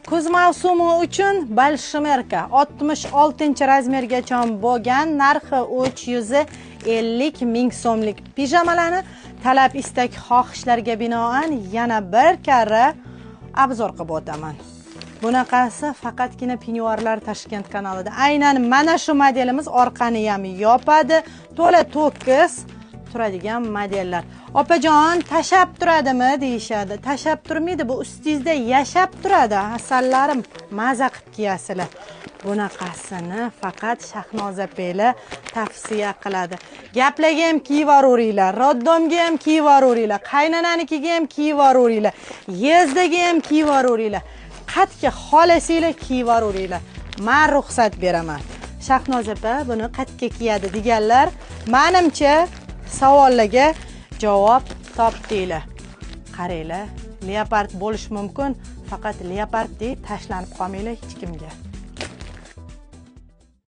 Kuz mavsumi uchun большемерка 66-razmergacha bo'lgan, narxi 350 ming so'mlik pijamalarni talab, istak, xohishlarga binoan yana bir karra обзор qilib o'taman. Bunaqasi faqatgina Penyuarlar Toshkent kanalida. Aynan mana shu modelimiz orqani ham yopadi, to'la to'kis turadigan modellar. Opajon, tashab turadimi deyishadi. Tashab turmaydi, bu ustingizda yashab turadi. Asallarim, maza qilib kiyasizlar. Bunaqasini faqat Shahnoza opanglar tavsiya qiladi. Gaplarga ham kiyib yuboringlar, роддом ga ham kiyib yuboringlar, qaynonanikiga ham kiyib yuboringlar, yezdaga ham kiyib yuboringlar. Qatga xohlasanglar kiyib yuboringlar. Men ruxsat beraman. Shahnoza opa buni qatga kiyadi deganlar, menimcha savollarga javob topdinglar. Qaranglar, leopard bo'lishi mumkin, faqat leopard deb tashlanib qolmanglar hech kimga.